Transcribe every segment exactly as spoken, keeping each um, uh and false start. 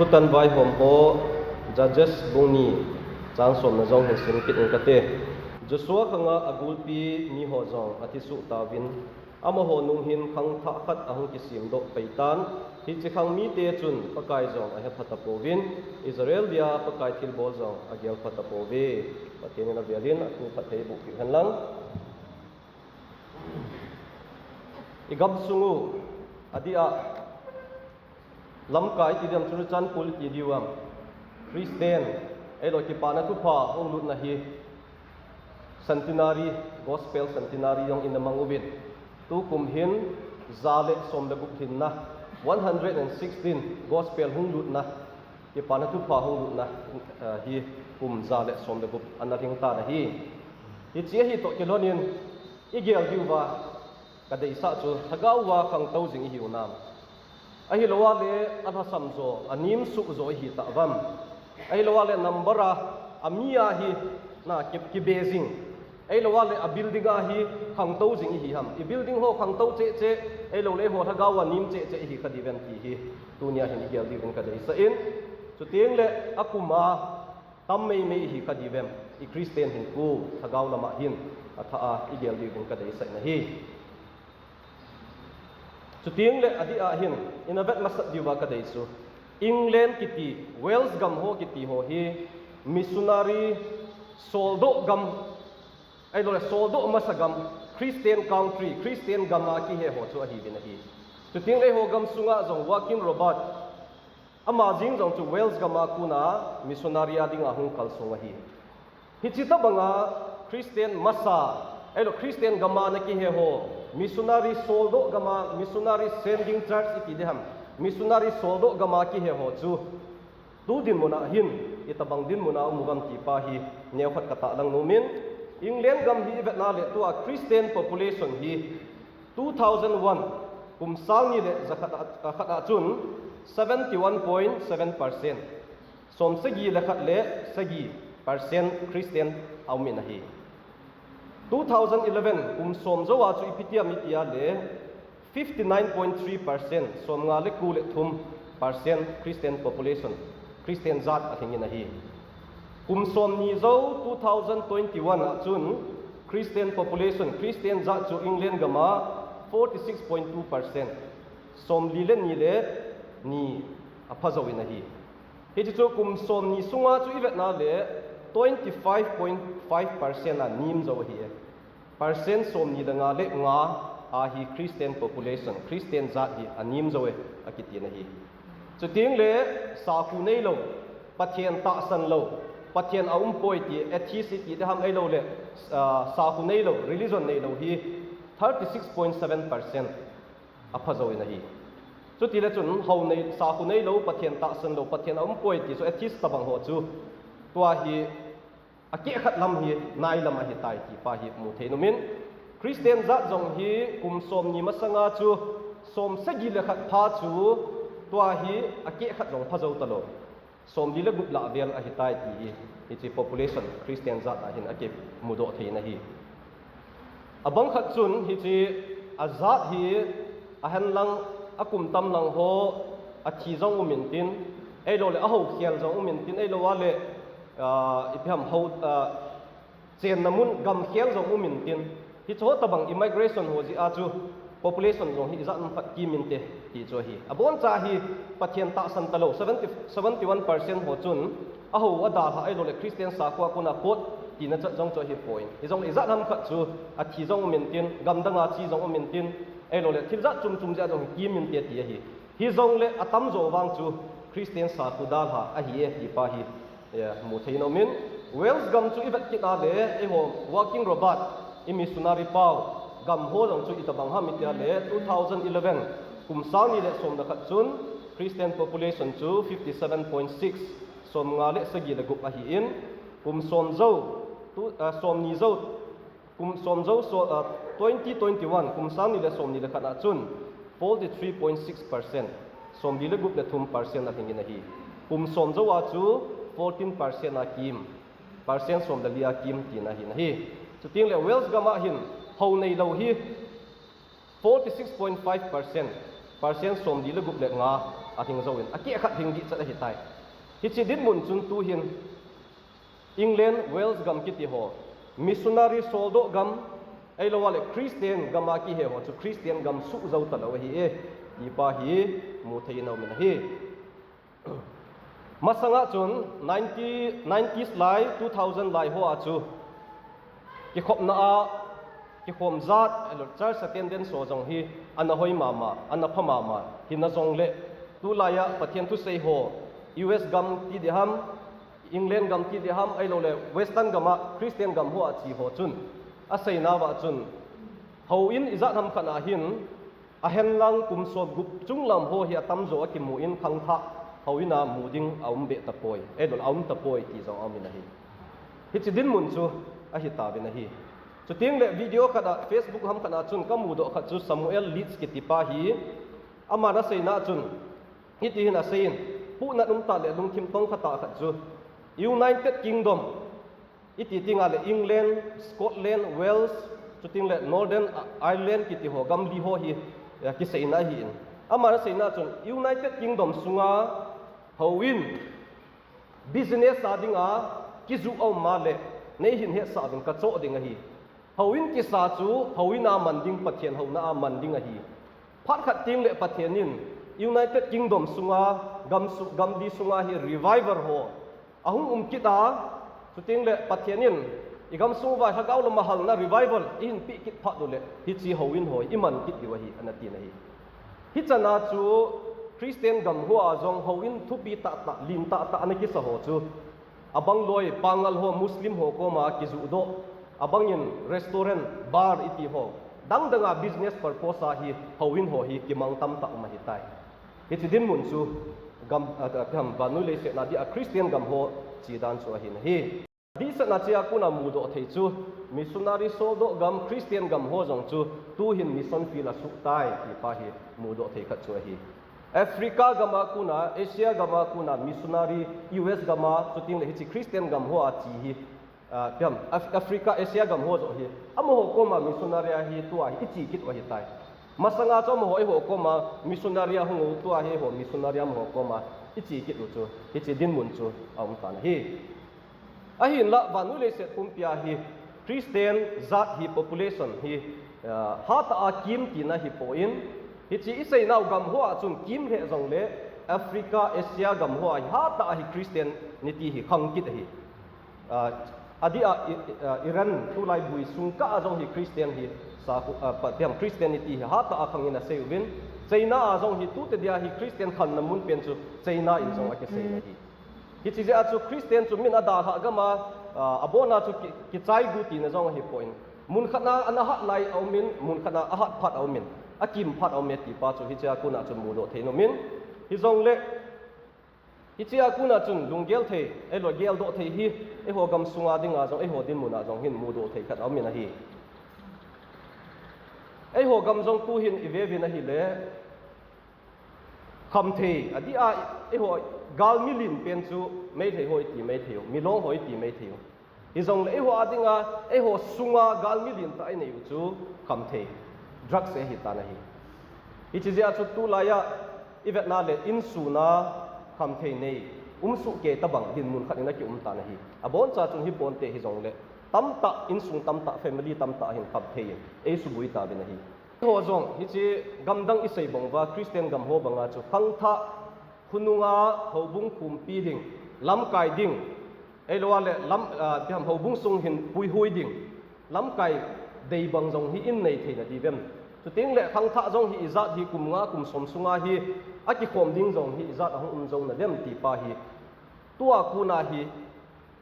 Thutan vaihom ho, Judges bung ni, chang somna jong hin sim kit inge kati. Joshua khanga agulpi miho jong athisuh tauvin, amaho nung hin khangthah khat ahung kisemdoh paitan, hiche khang mite chun Pakai jong ahepha tapouvin, Israel dia Pakai thilbol jong agelpha tapouve. Pathen in avel in athu phatthei boh peh hen lang. I gamsung u, adeh a, lamkai iti ding ham, Churachandpur iti ding ham, Christian, ahilou Kipana Thupha hung lutna hi centenary, gospel centenary jong ina mang uvin. Tukum hin ja le som le gup lhinna, one hundred and sixteen gospel hung lutna, Kipana Thupha hung lutna, eh, hi kum ja le som le gup ana lhing tan ahi. Hiche ahi toh kilhon in, i gel diuva ka deisah chu, lhagao a khangtou jing ihiu nam? Ahilou le alhasam jo, anem suh jo ihi tauvam? Ahilou le number a, ami a hi na ki, kibe jing, ahilou le a building a hi khangtou jing ihi ham? I building ho khangtou cheh cheh, ahilou le eiho lhagao a nem cheh cheh ihi kha diuvem ti hi tunia hin i gel diuvin ka deisah in. Chuteng le akum a tam mei mei ihi kha diuvem, i Christian hinkho lhagao lam a hin, athah a i gel diuvin ka deisah in ahi. Chuteng le adeh a hin, ina vet masat diuva ka dei chu, England kiti, Wales gam ho kiti ho hi missionary soldoh gam, ahilou le soldoh masa gam, Christian country, Christian gam a kihe ho chu ahiuvin ahi. Chuteng le eiho gamsunga jong Joachim Roberts, ama jeng jong chu Wales gam a kona missionary a dinga hung kalsong ahi. Hiche tobanga Christian masa, ahilou Christian gam a ana kihe ho, missionary soldoh gam a, missionary sending church iti ding ham, missionary soldoh gam a kihe ho chu tu dinmun a hin itobang dinmun a um uvam ti pa hi neokhat ka tahlang nom in, England gam hi i vetna le tua Christian population hi two thousand one, kum sang ni le ja khat a, khat a chun seventy one point seven percent, som sagi le khat le sagi percent Christian aumin ahi. Two thousand eleven, kum som jou a chu ipi ti ham iti a le, fifty nine point three percent, som nga le ko le thum percent Christian population, Christian jat alhingin ahi. Kum som ni jou, two thousand twenty one a chun Christian population, Christian jat chu England gam a forty six point two percent, som li le ni le ni apha jouvin ahi. Hiche chu kum som ni sunga chu i vetna le twenty five point five percent a nem jou ahi e. Percent som ni le nga le nga a hi Christian population, Christian jat hi anem jou e, akiti na hi. Chuteng le sakhu neilou, Pathen tahsan lou, Pathen aumpoi ti, atheist ti ding ham, ahilou le, ah, sakhu neilou, religion neilou hi thirty six point seven percent apha jouvin ahi. Chutile chun hou nei, sakhu neilou, Pathen tahsan lou, Pathen aumpoi ti chu atheist tobang ho chu tua hi akeh khat lam hi nailam ahitai ti pa hi mu thei in um in, Christian jat jong hi kum som ni masanga chu som sagi le khat pha chu tua hi akeh khat jong pha jou talou, som li le gup lah vel ahitai ti hi, hiche population Christian jat a hin akimudoh thei in ahi. Abang khat chun hiche ajat hi ahen lang, akum tam lang ho athi jong um intin, ahilou le ahou khel jong um intin, ahilou le, ah, ipi ham hou, ah, chenna mun gam khel jong um intin, hiche ho tobang immigration ho jeh a chu population jong hi ijat ham khat kim inte ti chu ahi. Aboncha hi Pathen tahsan talou, seventy, seventy one percent ho chun ahou adalhah ahilou le Christian sakhu a kona pot tina chat jong chu ahipoi. Hijongle ijat ham khat chu athi jong um intin, gamdang a che jong um intin, ahilou le thil jat chom chom jeh a jong hi kim inte ti ahi. Hijongle atamjo vang chu Christian sakhu dalha ahi e ti pa hi, eh, mu thei in um in, Wales gam chu ivet kit a le, eiho Joachim Roberts, i missionary pau, gam ho jong chu itobang ham iti a le, two thousand eleven, kum sang ni le som le khat chun Christian population chu fifty seven point six, som nga le sagi le gup ahin, kum som jou, tu, ah, som ni jou, kum som jou, so, ah, twenty twenty one, kum sang ni le som ni le khat a chun forty three point six percent, som li le gup le thum percent alhingin ahi. Kum som jou a chu fourteen percent a kim, percent som le li a kim tina ahin ahi. Chuteng le Wales gam a hin hou neilou hi forty six point five percent, percent som li le gup le nga ahing jouvin, akeh khat hing dih chat ahitai. Hiche dinmun chun tuhin England, Wales gam kiti ho, missionary soldoh gam, ahilou leh Christian gam a kihe ho chu Christian gam suh jou talou ahi e, ti pa hi mu thei in aumin ahi. Masanga chun ninety, nineties lai, two thousand lai ho a chu kikhopna a, kikhom jat, church attendance ho jong hi ana hoi mama, ana pha mama, hina jongleh, tulai a Pathen thusei ho, U S gam ti diham, England gam ti diham, ahilou leh Western gam a Christian gam ho a che ho chun, aseina uva chun, houin ijat ham khat a hin, ahenlang kum som gup chunglam ho hi atamjo akimu in khangthah houin a mu ding aum beh tapoi, ahilou leh aum tapoi ti jong aumin ahi. Hiche dinmun chu ahitauvin ahi. Chuteng leh video khat a Facebook ham khat a chun kamudoh khat chu Samuel Leeds kiti pa hi, aman aseina chun, hiti hin aseiyin, puhnat um tah leh lungthim tong khat a khat chu United Kingdom, iti teng leh England, Scotland, Wales, chuteng leh Northern Ireland kiti ho gam li ho hi, eh, kiseina ahin. Aman aseina chun United Kingdom sunga houin business a dinga kijuh aum a leh, neihin hetsah uvin kachoh ding ahi. Houin kisa chu houin a man ding, Pathen houna a man ding ahi. Phat khat teng leh Pathen in United Kingdom sunga, gam su-, gam li sunga hi revival ho ahung um kit a, chuteng leh Pathen in igam sung uva lhagao lama halna revival eihin peh kit phat uleh, hiche houin ho iman kit diu ahi, ana tin ahi. Hichan a chu Christian gam ho a jong houin thupi tahtah, lin tahtah ana kisa ho chu, abang loi, Pangal ho, Muslim ho koma kijuhdoh, abangin restaurant, bar iti ho, dangdang a business purpose a hi houin ho hi kimang tamtah um ahitai. Hiche dinmun chu gam, a, a, gam vannoi leiset a dia Christian gam ho che dan chu ahin ahi. Dihsetna chea kona mudoh thei chu, missionary soldoh gam, Christian gam ho jong chu tuhin mission field a suhtai ti pa hi mudoh thei khat chu ahi. Africa gam a kona, Asia gam a kona missionary, U S gam a, chuteng leh hiche Christian gam ho a che hi, ah, ipi ham, Af-, Africa, Asia gam ho joh hi, amaho koma missionary a hi tua hi iche kit u ahitai. Masanga chu amaho eiho koma missionary a hung u, tua hi eiho missionary a amaho koma iche kit u chu, hiche dinmun chu aum tan ahi. Ahinlah vannoi leiset pumpia hi Christian jat hi, population hi, ah, hatah a kim tina hipon, hiche iseinau gam ho a chun kim lheh jongleh Africa, Asia gam ho a hi hatah a hi Christianity hi khang kit ahi. Ah, adia I-, I-, ah, Iran tulai bui sung kah a jong hi Christian hi sa, ah, pa, ipi ham, Christianity hi hatah a khangin asei uvin, China a jong hi tute dia hi Christian khanna mun pen chu China in jong akisei ahi. Hiche jeh a chu Christian chu min adalhah gam a, ah, abona chu ki, kichai gu tina jong ahipon, mun khat a ana hat lai aumin, mun khat a ahat phat aumin, akim phat aume ti pa chu hichea kona chun mudoh thei in aumin, hijongleh hichea kona chun lunggel thei, ahilou geldoh thei hi, eiho gam sunga dinga jong, eiho dinmun a jong hin mudoh thei khat aumin ahi. Eiho gam jong tuhin iveuvin ahileh, khamthei, adia, eiho galmi len pen chu Meitei ho iti mai thei u, Milong ho iti mai thei u. Hijongleh eiho a dinga, eiho sunga galmi len tah a inei u chu khamthei, drugs ahitan ahi. Hiche jeh a chu tulai a ivetna leh insung a khamthei nei um sohkei tobang dinmun khat in akium tan ahi. Aboncha chun hiponte hijongleh, tamtah, insung tamtah, family tamtah hin khamthei in eisuboi tauvin ahi. Eiho jong hiche gamdang isei bang uva, Christian gam ho banga chu khangthah khonunga houbung khumpi ding, lamkai ding, ahilou leh lam, ah, ipi ham, houbung sung hin puihui ding, lamkai dei bang jong hi inei theina diu vem? Chuteng leh khangthah jong hi ijat hi kum nga kum som sunga hi akikhom ding jong hi ijat ahung um jou nadem ti pa hi, tua kona hi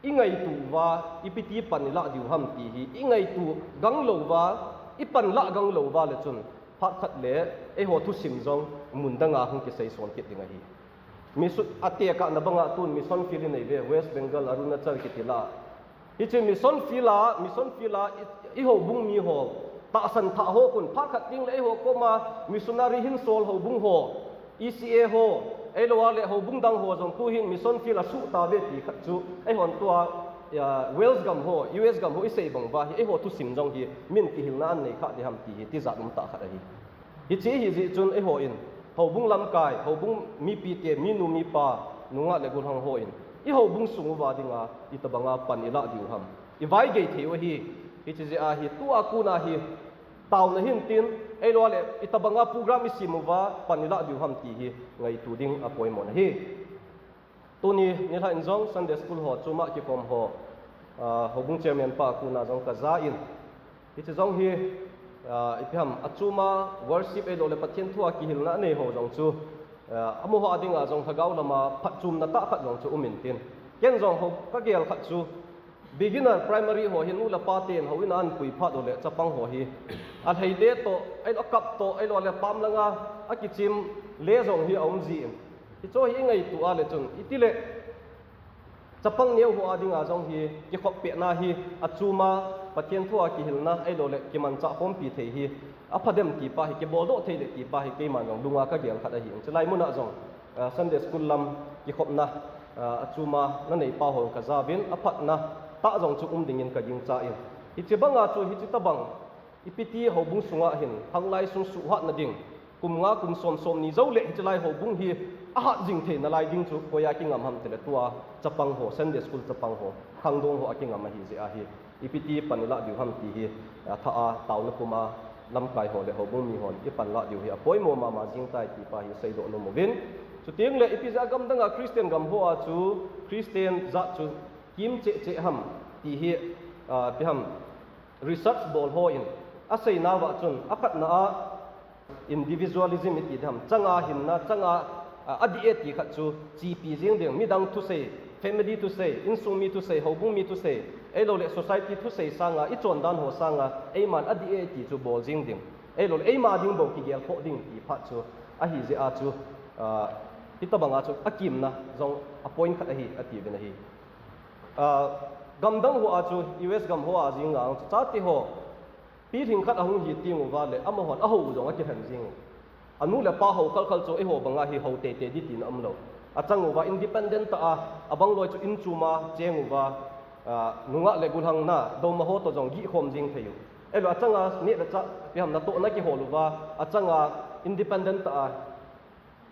ingaito uva, ipiti pan ilah diu ham ti hi ingaito ganglouva, ipan lah ganglouva leh chun, phat khat leh eiho thusim jong mun danga hung kiseison kit ding ahi. Mission, atekahna banga tun mission field inei uve, West Bengal, Arunachal kiti lah. Hiche mission field a, mission field a i, ihoubung miho, tahsan thah ho khun, phat khat teng leh eiho koma missionary hinsol houbung ho, E C A ho, ahilou leh houbung dang ho jong tuhin mission field a suhtauve ti khat chu, eihon tua, ah, Wales gam ho, U S gam ho isei bang uva hi, eiho thusim jong hi min kihilna anei kha ding ham ti hi tijat umtah khat ahi. Hiche hijeh chun eihon houbung lamkai, houbung mipite, minu mipa, nungah le gollhang hon, i houbung sung uva dinga itobanga pan ilah diu ham, i vaigei thei u ahi. Hiche jeh a hi tua kona hi taona hintin, ahilouleh itobanga program isem uva pan ilah diu ham ti hi ngaito ding apoimo ahi. Tuni nilhah in jong Sunday School ho choma kikhom ho, ah, houbung chairman pa kona jong kajan, hiche jong hi, ah, ipi ham, achoma worship ahilouleh Pathen thua kihilna anei ho jong chu, ah, amaho a dinga jong lhagao lama phatchomna tah khat jong chu um intin. Ken jong ho kagel khat chu, beginner primary ho hi nu le pa ten houin a anpui phat uleh chapang ho hi alhai le toh, ahilouleh akap toh, ahilouleh pam langa akichem le jong hi aum jin. Hiche hi ingaito a le chun, itile chapang neo ho a dinga jong hi kikhop pehna hi, achoma Pathen thua kihilna ahilouleh kimanchah khompi thei hi apha dem ti pa hi, kiboldoh thei le ti pa hi keiman jong lunga kagel khat ahi. Chulai muna jong, ah, Sunday School lam kikhopna, ah, achoma nanei pa ho kajauvin, aphatna tah jong chu um dingin kaginchan. Hiche banga chu, hiche tobang ipi ti houbung sunga hin, khanglai sung suhhatna ding, kum nga kum som, som ni jouleh hiche lai houbung hi ahat jing thei nalai ding chu koi a kingam ham tile tua chapang ho, Sunday School chapang ho, khangdong ho akingam ahi jeh ahi. Ipi ti pan ilah diu ham ti hi, ah, thah a taona puma lamkai ho le houbung mi hon ipan lah diu hi apoimo mama jing tai ti pa hi seidoh nom uvin. Chuteng le ipi jeh a gamdanga Christian gam ho a chu Christian jat chu kim cheh cheh ham ti hi, ah, ipi ham, research bol hon aseinauva chun, akhatna a individualism iti ding ham, changa hinna, changa, ah, adih e ti khat chu chepi jing ding, midang thusei, family thusei, insung mi thusei, houbung mi thusei, ahilouleh society thusei sanga, ichondan ho sanga eiman adih e ti chu bol jing ding, ahilouleh eima ding bou kigel khoh ding ti phat chu ahi jeh a chu, ah, hitobanga chu akimna jong a point khat ahi atiuvin ahi. Ah, gamdang ho a chu, U S gam ho a jeng a chu chate ho pilhing khat ahung hi teng uva le amahon ahou u jong akilhen jing u. Anu le apa hou khalkhal chu eiho banga hi hou teitei ding tina umlou. Achang uva independent tah a, abang loi chu inchoma cheng uva, ah, nungah le gollhang na, douma ho toh jong gihkhom jing thei u. Ahilouleh achanga neh le chah, ipi ham, natohna kihol uva, achanga independent tah a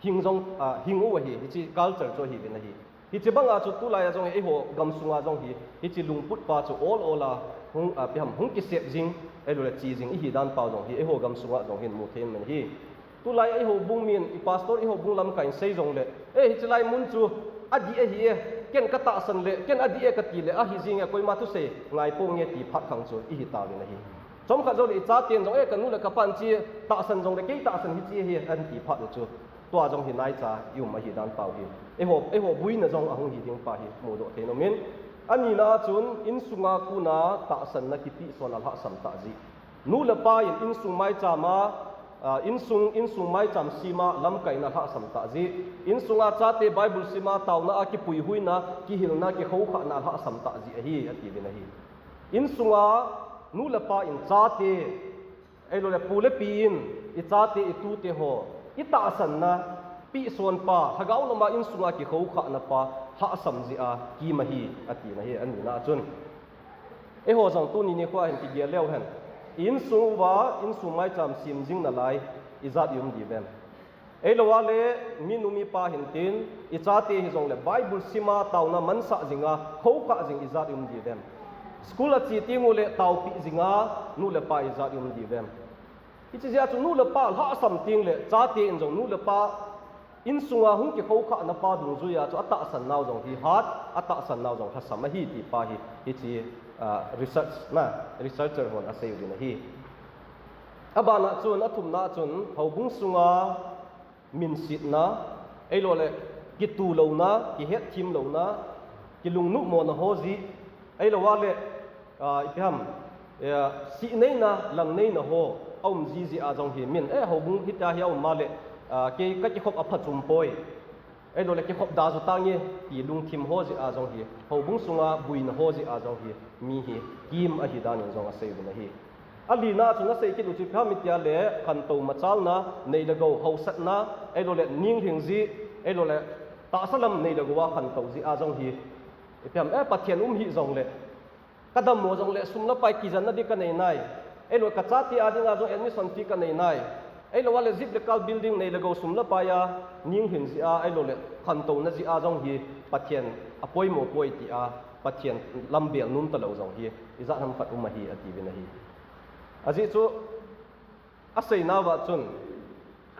hing jong, ah, hing u ahi, hiche culture chu ahiuvin ahi. Hiche banga chu tulai a jong eiho gamsunga jong hi, hiche lungput pa chu ol ol a hung, ah, ipi ham, hung kisep jing, ahilouleh che jing ihi dan pau jong hi eiho gamsunga jong hin mu thei in ahi. Tulai a eiho bung min, i pastor eiho bung lamkai in sei jongle, eh, hiche lai mun chu adih ahi e, ken katahsan le, ken adih e kati le, ahi jing e, koima thusei ngai ponge ti phat khang chu ihi tauvin ahi. Chomkhat jouleh ichaten jong, eh, kanu le kapan che tahsan jongle, kei tahsan hiche ahi, anti phat le chu tua jong hi naicha i um ahi dan pau hi. Eiho, eiho buina jong ahung hi ding pa hi mudoh thei nom in. Anina a chun, insunga kona tahsanna kipehson alhahsam tah jeh. Nu le pa in insung maicham a, ah, insung, insung maicham sem a lamkaina lhahsam tah jeh. Insunga chate Bible sim a taona a kipuihuina, kihilna, kikhokhahna lhahsam tah jeh ahi, atiuvin ahi. Insunga nu le pa in chate, ahilouleh pu le pi in, ichate, itute ho, itahsanna pehson pa, lhagao lama insunga kikhokhahna pa lhahsam jeh a kim ahi, atina ahi, anina a chun. Eiho jong tuni nikho a hin kigel leu hen. Insung uva, insung maicham sem jing nalai, ijat i um diu vem? Ahilou le, minu mipa hintin, ichate hijongle Bible sim a taona mansah jing a, khokhah jing ijat i um diu vem? School a che teng ule taopeh jing a, nu le pa ijat i um diu vem? Hiche jeh a chu nu le pa lhahsam teng le, chate in jong nu le pa insunga hung kikhokhahna pa dungjuia chu atahsan nau jong hi hat, atahsan nau jong lhasam ahi ti pa hi, hiche, ah, research na, researcher hon asei uvin ahi. Abana chun, athumna chun, houbung sunga minsetna, ahilouleh kitulouna, kihetthem louna, kilungnuhmona ho jeh, ahilou le, ah, ipi ham, eh, sihneina, langneina ho aum jiji a jong hi min, eh, houbung hitia hi aum a le, ah, kei kakikhop aphachom poi, ahiloule kikhop da ju tange ti lungthim ho jeh a jong hi, houbung sunga buina ho jeh a jong hi, mi hi kim ahi dan in jong asei uvin ahi. Alina chun asei kit u chu ipi ham itile, khantou machalna, nei le gou haosatna, ahiloule ninglhing jeh, ahiloule tahsa lam nei le gou a khantou jeh a jong hi, ipi ham, eh, Pathen um hih jongle, kadammo jongle sum le pai kijenna ding kanei nai, ahiloule kachate a dinga jong admission fee kanei nai, Ahilou le zip le kal building nei le gou sum le pai a, ning hin jia, ahilou le khantouna jia jong hi Pathen apoimo poi tia, Pathen lam bel nom talou jong hi, ijat ham khat um ahi, ati uvin ahi. Ajeh chu, aseina uva chun,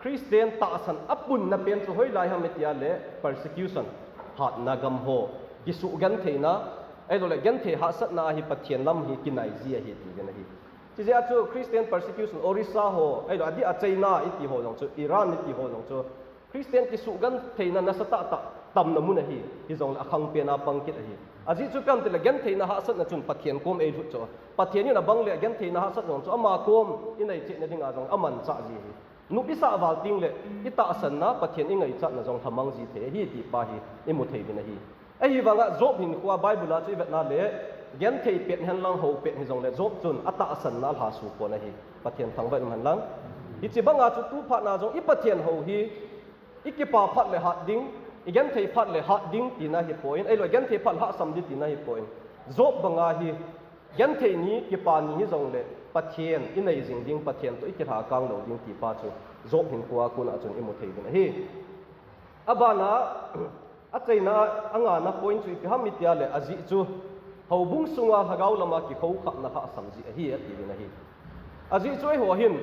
Christian tahsan apunna pen chu hoilai ham itia le persecution, hatna gam ho, kisugentheina, ahilou le genthei hahsatna ahi Pathen lam hi kinai ji ahi ti uvin ahi. Chijeh a chu Christian persecution, Orissa ho, ahilou adeh a China iti ho jong chu, Iran iti ho jong chu, Christian kisugentheina nasatah tah tamna mun ahi, hijongle akhang pen a pang kit ahi. Ajeh chu ipi ham itile gentheina hahsatna chun Pathen kom eilhut chu. Pathen in abang le gentheina hahsatna jong chu ama kom inei chehna dinga jong amanchah ji ahi. Nop isah val tengle itahsanna Pathen ingaichatna jong lhamang ji thei ahi ti pa hi imu thei uvin ahi. Ahivanga Job hinkhoa Bible a chu ivetna le, genthei pet hen lang hou pet hijongle Job chun atahsanna alhasu pon ahi. Pathen thangvah in um hen lang. Hiche banga chu tu phat na jong i Pathen hou hi, ikipa phat le hat ding, igenthei phat le hat ding tina hipoi, ahilou genthei phat lhahsam ding tina hipoi. Job banga hi, genthei ni, kipa ni hijongle, Pathen inei jing ding, Pathen toh ikilhakang lou ding ti pa chu Job hinkhoa kona chun imu thei uvin ahi. Abana, achaina, angana point chu ipi ham itia le, ajeh chu, houbung sunga lhagao lama kikhoukhahna lhahsam ji ahi, ati uvin ahi. Ajeh chu eiho hin,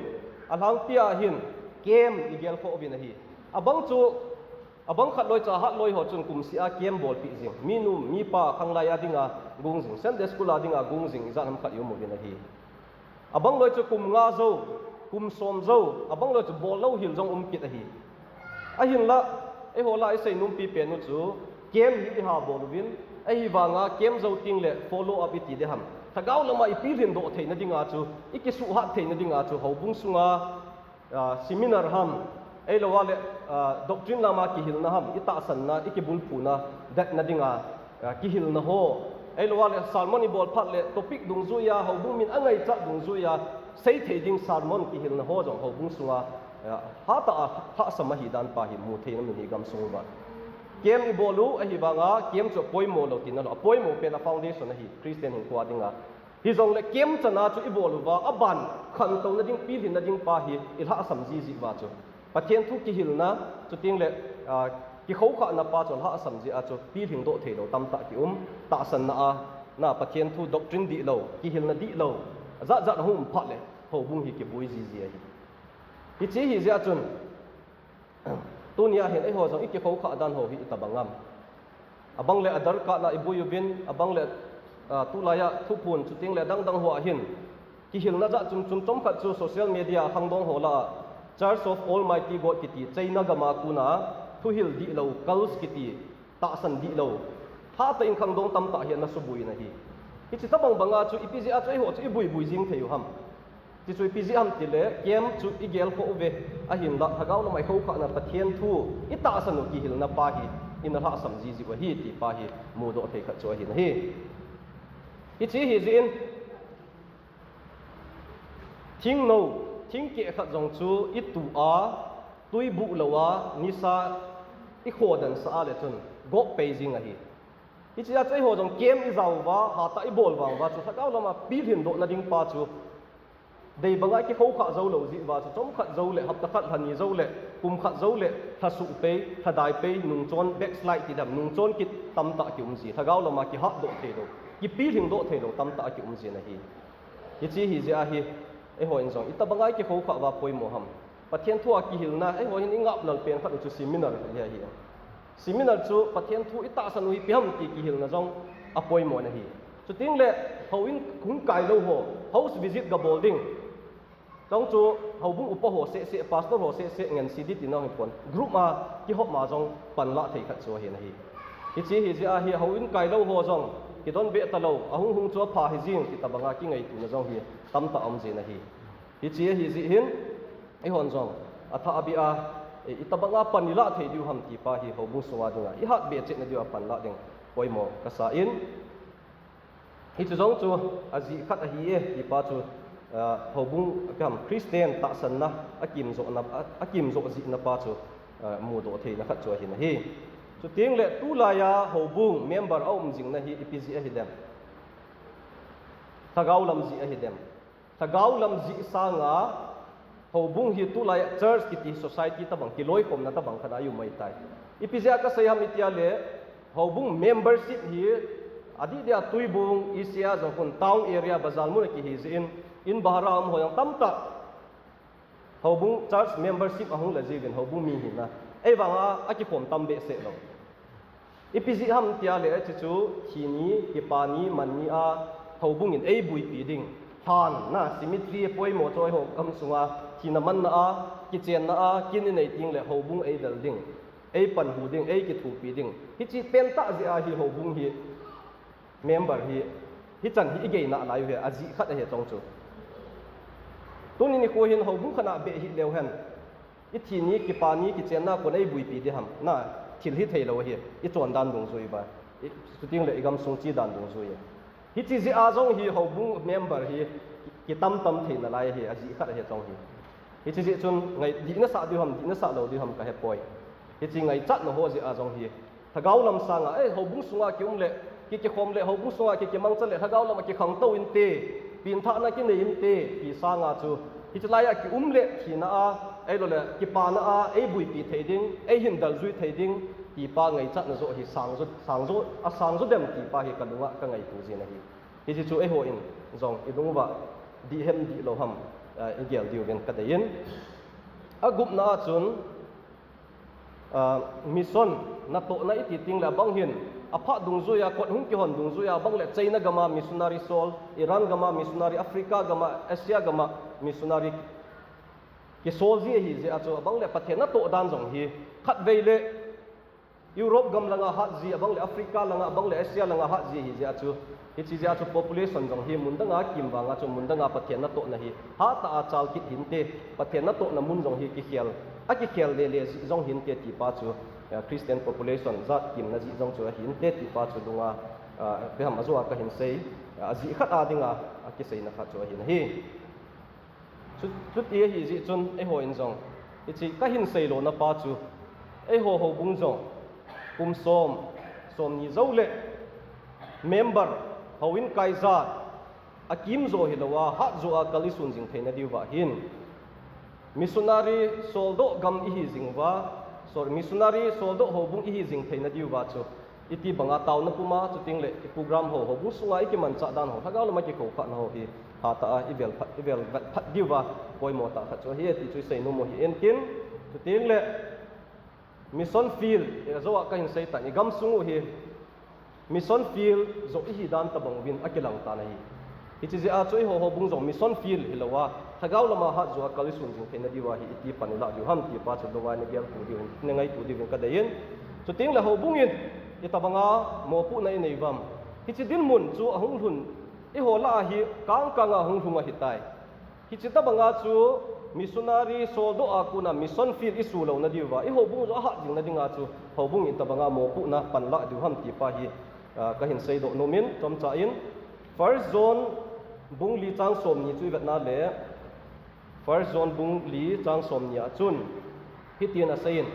alhangpia hin, camp igel khoh uvin ahi. Abang chu, abang khat loi chu ahat loi ho chun kumseh a camp bolpeh jing. Minu, mipa, khanglai a dinga gong jing, Sunday school a dinga gong jing, ijat ham khat ium uvin ahi. Abang loi chu kum nga jou, kum som jou, abang loi chu bol lou hel jong um kit ahi. Ahinla, eiho lah a isei nompi pen u chu, camp hi iha bol uvin, ahivanga camp jou tengle follow up iti ding ham, lhagao lama ipilhin doh theina dinga chu, ikisuhat theina dinga chu, houbung sunga, seminar ham, ahilou le doctrine lama kihilna ham, itahsanna, ikibulphuna detna dinga kihilna ho, ahilou le sermon ibol phat le topic dungjuia, houbung min angaichat dungjuia seithei ding sermon kihilna ho jong houbung sunga hatah a lhahsam ahi dan pa hi mu thei in aum in ahi gamsung uva. Camp ibol u ahivanga camp chu apoimo lou tina lou, apoimo pen a foundation ahi Christian hinkhoa dinga. Hijongle camp chana chu ibol uva, aban khantouna ding, pilhinna ding pa hi ilhahsam jiji uva chu, Pathen thu kihilna, chutengle kikhokhahna pa chu lhahsam jeh a chu pilhin doh theilou tamtah kium, tahsanna a, na Pathen thu doctrine dihlou, kihilna dihlou, ajatjat ahung um phat le houbung hi kiboi jiji ahi. Hiche hijeh a chun, tunia hin eiho jong ikikhokhah dan ho hi itobang am? Abang le adarkar na iboi uvin, abang le tulaiya thuphon chutengle adangdang hoa hin kihilna jat chomchom, chomkhat chu social media a khangdong ho lah a Church of Almighty God kiti, China gama kona thuhil dihlou, cults kiti, tahsan dihlou, hatah in khangdong tamtah hi ana suboi in ahi. Hiche tobang banga chu ipi jeh a chu eiho chu iboiboi jing thei u ham? Ti chu ipi jeh ham itile camp chu igel khoh uve, ahinla lhagao lama ikhokhahna Pathen thu itahsan u kihilna pa hi ina lhahsam jiji u ahi ti pa hi mudoh thei khat chu ahin ahi. Hiche hijeh in, thingnou, thingkeh khat jong chu itu a, twi buh lou a, nisa ikhodan sah a le chun gop pei jing ahi. Hichea chu eiho jong camp ijao uva, hatah ibol vang uva chu lhagao lama pilhin dohna ding pa chu dei banga ikikhokhah joulou jeh uva chu chomkhat joule, hapta khat, lha ni joule, kum khat joule, lhasuh pei, lhadai pei, nungchon, backslide ti dam, nungchon kit tamtah kium ji, lhagao lama kihatdoh theilou, kipilhing doh theilou tamtah kium jin ahi. Hiche hijeh a hi, eihon jong itobanga ikikhokhah uva poimo ham? Pathen thua kihilna, eiho hin ingap lal pen khat u chu seminar hi ahi. Seminar chu Pathen thu itahsan u hi ipi ham ti kihilna jong apoimo in ahi. Chutengle houin hung kailou ho, house visit gabol ding, jong chu houbung upa ho sehseh, pastor ho sehseh, ngense ding tina hipon, group a kihopma jong panlah thei khat chu ahin ahi. Hiche hijeh a hi houin kailou ho jong kidonbeh talou, ahung hung chu apha hijeng ti tobanga kingaituna jong hi tamtah aum jin ahi. Hiche ahijeh hin, eihon jong athahbeh a, itobanga pan ilah thei diu ham ti pa hi houbung sunga dinga ihatbeh chetna diu a panlah ding poimo kasa in, hiche jong chu ajeh khat ahi e ti pa chu, houbung, Christian tahsanna akimjohna, akimjoh jehna pa chu mudoh theina khat chu ahin ahi. Chutengle tulaiya houbung member aum jingna hi ipi jeh ahidem? Lhagao lam jeh ahidem? Lhagao lam jeh sanga Houbung hi tulai church kiti society tabang, kiloikhomna tabang khat a i um ahitai. Ipi jeh a kasei ham itia le, houbung membership hi adih dia Tuibung, East Siang jong khun town area bazar mun a kihi jeh in, in bahara um ho jong tamtah houbung church membership ahung la jiuvin houbung mi hina. Ei vang a, akikhom tam behseh lou. Ipi jeh ham tia le, hiche chu thi ni, kipa ni, man ni a, houbung in ei buipi ding. Lhan na, cemetery poimo chu eiho gam sunga, thina manna a, kichenna a, kin i nei teng le houbung ei del ding. Ei panhu ding, ei kithopi ding. Hiche pentah jeh a hi houbung hi, member hi, hichan hi i gei nalai u hi, ajeh khat ahi chong chu. Tuni nikho hin houbung khat a beh hih leu hen. I thi ni, kipa ni, kichenna kon ei buipi ding ham. Na, thil hithei lou ahi, i chondan dungjui uva. I, chuteng le i gamsung chedan dungjui ahi. Hiche jeh a jong hi houbung member hi kitam tam thei nalai ahi, ajeh khat ahi chong hi. Hiche jeh chun ngai, dih nasah diu ham, dih nasah lou diu ham kahe poi. Hiche ngaichatna ho jeh a jong hi, lhagao lam sanga, eh, houbung sunga kium le, ki, kikhom le, houbung sunga ki, kimangcha le, lhagao lam a kikhangtou inte, pengthahna kinei inte, ti sanga chu, hiche lai a kium le, thina a, ahilou le, kipana a, ei buipi thei ding, ei hin deljui thei ding, ti pa ngaichatna joh hi sang jo, sang jo, asang jo dem ti pa hi ka lunga ka ngaito jin ahi. Hiche chu eiho in jong i lung uva dih hem dih lou ham, eh, i gel diuvin ka dei in. Agupna a chun, ah, mission natohna i ti teng le abang hin, aphat dungjui a, kot hung kihon dungjui a, abang le China gam a missionary sol, Iran gam a missionary, Africa gam a, Asia gam a missionary kisol ji ahi jeh a chu, abang le Pathen natoh dan jong hi, khatvei le Europe gam langa hat ji, abang le Africa langa, abang le Asia langa hat ji ahi jeh a chu, hiche jeh a chu population jong hi mun danga kim vang a chu mun danga Pathen natohna hi hatah a chal kit hinte, Pathen natohna mun jong hi kikhel, akikhel le le jeh jong hinte ti pa chu, eh, Christian population jat kimna jeh jong chu ahinte ti pa chu lunga, ah, ipi ham ajo a kahin sei, ah, ajeh khat a dinga, akiseina khat chu ahin ahi. Chu, chuti ahi jeh chun eiho in jong, hiche kahin sei lona pa chu, eiho houbung jong, kum som, somni jou le, member, houin kai jat, akim jo hilou a, hat jo a kal i sun jing theina diuva hin, missionary soldoh gam ihi jing uva, sorry, missionary soldoh houbung ihi jing theina diuva chu, iti banga taona puma, chuteng le i program ho, houbung sunga i kimanchah dan ho, lhagao lama kikoukhahna ho hi, hatah a i vel phat, i vel vet phat diuva, poimo tah khat chu ahi, ti chu i seinom u ahi intin, chuteng le, mission field, eh, jou a kahin sei tan, i gamsung u hi, mission field joh ihi dan tabang uvin akilang tan ahi. Hiche jeh a chu eiho houbung jong mission field hilou a, lhagao lama hat jo a kal i sun jing theina diuva hi iti pan i lah diu ham ti pa chu lunga i na gel tou diuvin, i na ngaito diuvin ka dei in. Chuteng le houbung in, itobanga mopohna i nei uvam. Hiche dinmun chu ahung lhun, eiho lah a hi kang kang a hung lhung ahitai. Hiche tobanga chu missionary soldoh a kona mission field i suh louna diuva, i houbung jong ahat jingna dinga chu, houbung in itobanga mopohna pan lah diu ham ti pa hi, ah, kahin seidoh nom in, chomcha in, First John bung li chang somni chu i vetna le, First John bung li chang somni a chun, hitin asei in,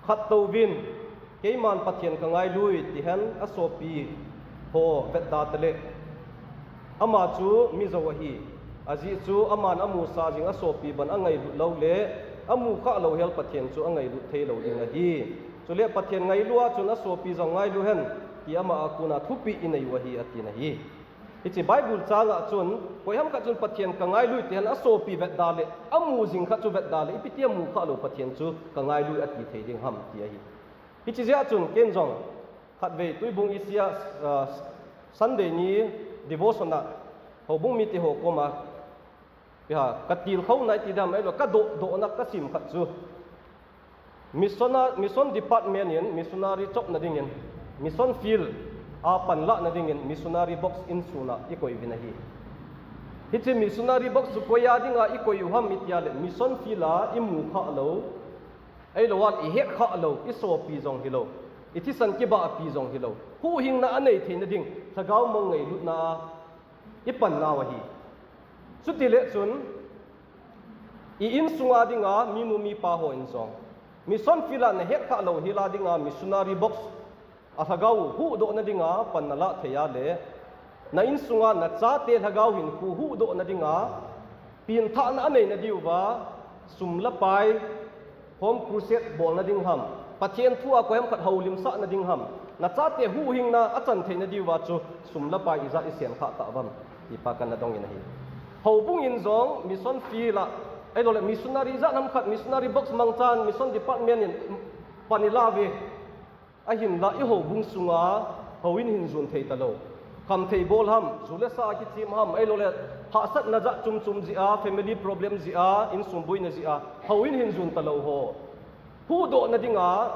khat touvin, keiman Pathen ka ngailui, ti hen asopi ho vetda tale. Ama chu mi jou ahi. Ajeh chu aman amusa jing asopi bang angailut lou le, amu khah lou hel Pathen chu angailut thei lou ding ahi. Chule Pathen ngailu a chun asopi jong ngailu hen, ti ama a kona thupeh i nei u ahi, atin ahi. Hiche Bible chang a chun, koiham khat chun Pathen ka ngailui ti hen asopi vetda le, amu jing khat chu vetda le, ipi ti amu khah lou Pathen chu ka ngailui ati thei ding ham ti ahi. Hiche jeh a chun ken jong, khatvei Tuibung East a, ah, Sunday ni devotion a, houbung mite ho koma, iha, ka tilkhouna i ti dam, ahilou, ka doh, dohna ka sim khat chu. Mission a, mission department in missionary chopna dingin, mission field a panlahna dingin missionary box insung a i koi uvin ahi. Hiche missionary box chu koi a dinga i koi u ham i ti a le, mission field a i mu khah lou, ahilou a i het khah lou, i sopi jong hilou, i thisan kibahpi jong hilou, huhhingna anei theina ding, lhagao mang ngailutna a i pan nau ahi. Chuti le chun, i insung a dinga minu mipa ho in jong, mission field a na het khah lou hel a dinga missionary box a lhagao huhdohna dinga pan na lah thei a le, na insung a na chate lhagao hinkho huhdohna dinga, pengthahna anei na diuva, Sum le pai, home crusade bolna ding ham, Pathen thu a koiham khat houlimsahna ding ham, nachate huhhingna achan theina diuva chu sum le pai ijat isen khah tauvam, tipa kana dongin ahi. Houbung in jong mission field a, ahilouleh missionary ijat ham khat, missionary box mangchan mission department in pan ilah uve. Ahinlah i houbung sunga houin hin jon thei talou. Khamthei bol ham, ju le sa kichem ham, ahilouleh hahsatna jat chom chom jeh a, family problem jeh a, insung boina jeh a, houin hin jon talou ho huhdohna dinga,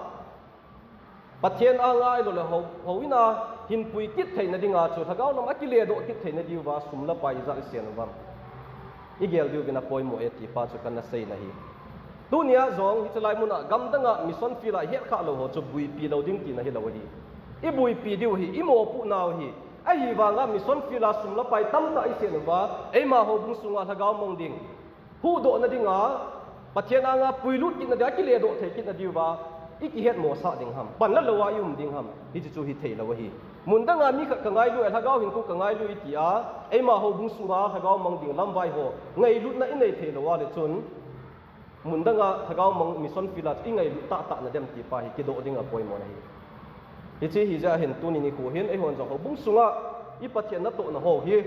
Pathen anga ahilouleh hou, houin a hin pui kit theina dinga chu, lhagao lam a kiledoh kit theina diuva sum le pai ijat isen uvam, igel diuvin apoimo e tipa chu kana seina ahi. Tunia jong hiche lai muna gamdanga mission field a hetkhah lou ho chu buipi lou ding tina hilou ahi. Ibuipi diu hi, imopohnau hi. Ahivanga mission field a sum le pai tamtah isen uva, eima houbung sunga lhagao mang ding, huhdohna dinga, Pathen anga puilut kitna dia, kiledoh thei kitna diuva ikihetmosah ding ham, panla louva ium ding ham, hiche chu hitheilou ahi. Mun danga mi khat kangailu e, lhagao hinkho kangailu e tia, eima houbung sunga lhagao mang ding lamvai ho ngailutna inei theilou a le chun, mun danga lhagao mang mission field a ingailut tahtah nadem tipa hi kidoh ding apoimo ahi. Hiche hijeh a hin tuni nikho hin eihon jong houbung sunga i Pathen natohna ho hi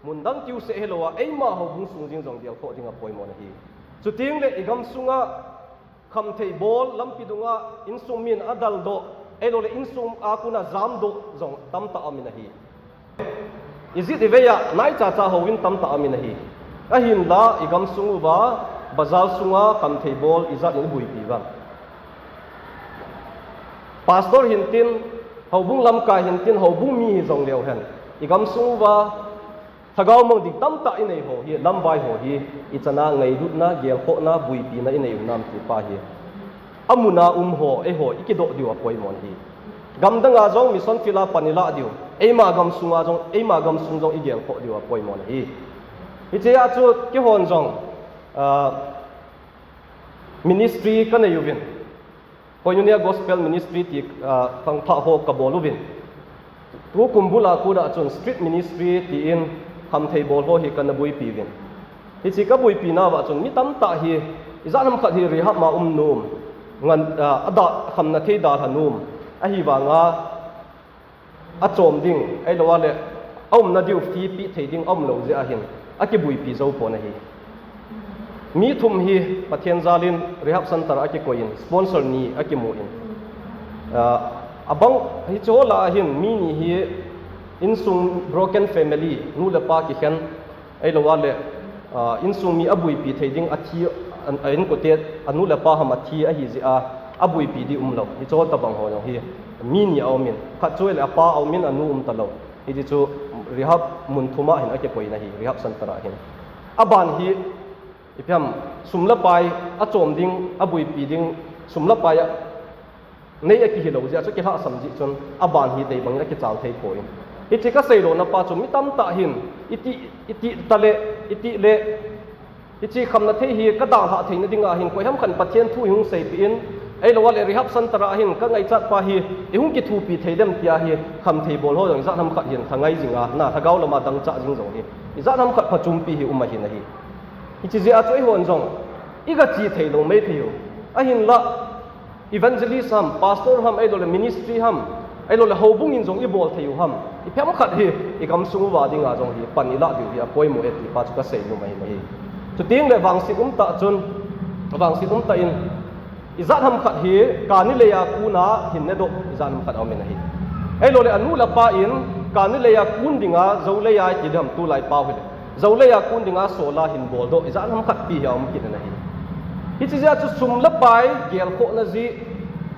mun dang kiuseh hilouva, eima houbung sung jeng jong gelkhoh ding apoimo ahi. Chutengle igam sunga khamthei bol lampi dunga insung min adaldoh, ahilouleh insung a kona jamdoh jong tamtah aumin ahi. Ijat ivei a naichacha houin tamtah aumin ahi. Ahinla igam sung uva, bazar sunga khamthei bol ijat in ibuipi uvam? Pastor hintin, houbung lamkai hintin, houbung mi hijongleu hen, igam sung uva lhagao mang ding tamtah inei ho hi, lamvai ho hi, ichana ngailutna, gelkhohna, buipina inei u nam tipa hi, amuna um ho eiho ikidoh diu apoimo ahi. Gamdanga jong mission field a pan ilah diu, eima gam sunga jong, eima gam sung jong igelkhoh diu apoimo ahi. Hichea chu keihon jong, ah, ministry kanei uvin, Koinonia Gospel Ministry ti, ah, khangthah ho kabol uvin, tukum bula kona chun street ministry tin khamthei bol ho hi kana buipi uvin. Hiche kabuipinauva chun mi tamtah hi, ijat ham khat hi rehab ma um nom, ngan, ah, ada khamna thei dalha nom, ahivanga achom ding, ahilouleh aumna diu fee peh thei ding aumlou jeh a hin akibuipi joupon ahi. Mi thum hi Pathen jalin rehab center a akikoiyin, sponsor ni akimun, ah, abang hicheho lah a hin mi ni hi insung broken family, nu le pa kikhen, ahilouleh, ah, insung mi abuipi thei ding, athi, a, a inkote, anu le apa ham athi ahijeh a abuipi ding umlou, hicheho tobang ho jong hi mi ni aumin, khat chu ahile apa aumin, anu umtalou. Hiti chu rehab mun thum a hin akikoina ahi, rehab center a hin. Aban hi ipi ham, sum le pai achom ding, abuipi ding, sum le pai a nei akihilou jeh a chu kilhahsam jeh chun aban hi deibangin akichal theipoi. Hiche kaseilouna pa chu mi tamtah hin iti, iti tale, itile, hiche khamna thei hi kadalhah theina dinga hin koiham khat in Pathen thu ihung seipeh in, ahilouleh rehab center a hin kangaichat pa hi ihung kithopi thei dem tia hi khamthei bol ho jong ijat ham khat hin lhangai jinga, na lhagao lama dangchah jing jong hi ijat ham khat phachompi hi um ahin ahi. Hiche jeh a chu eihon jong igache theilou maithei u. Ahinla evangelist ham, pastor ham, ahilouleh ministry ham, ahilouleh houbung in jong ibol thei u ham, ipi ham khat hi igamsung uva dinga jong hi pan ilah diu hi apoimo e tipa chu kaseinom ahi, ahi. Chutengle vangset umtah chun, vangset umtah in ijat ham khat hi kani lei a kona hin nedoh ijat ham khat aumin ahi. Ahilouleh anu le apa in kani lei a kon dinga jou lei a iti diham tulai pao hile, jou lei a kon dinga sol a hin boldoh ijat ham khat pi hi aum kit in ahi. Hiche jeh a chu sum le pai gelkhohna jeh,